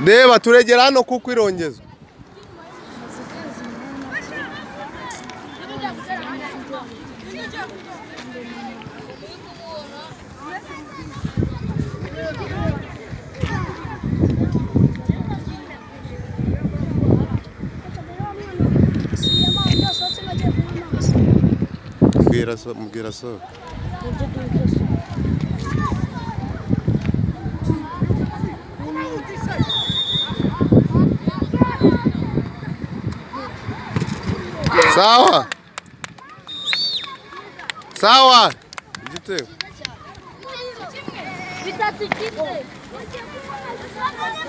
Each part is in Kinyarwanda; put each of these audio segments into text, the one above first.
Reba turegera hano kuko irongezwa. Mbwira so, mbwira so. Sawa. Sawa. Igitego. Bitatu kimwe.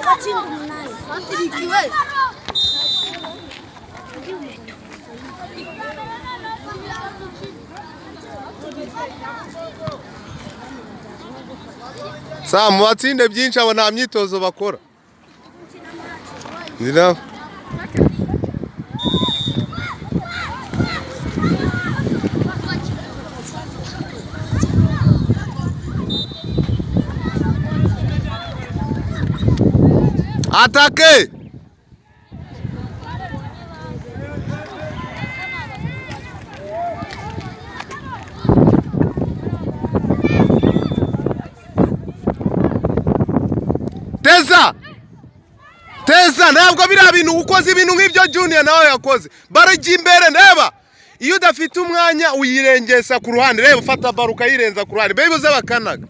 Batsinda umunani. Sawa, mubatsinde byinshi abo nta myitozo bakora. Ni nawe. Atake! Teza! Teza ntabwo biriya bintu ukoze ibintu nk'ibyo Junior nawe yakoze. Baro ijya imbere ndeba. Iyo udafite umwanya uyirengesa ku ruhande. Reba ufata baro ukayirenza ku ruhande. Mbega uze bakanaga.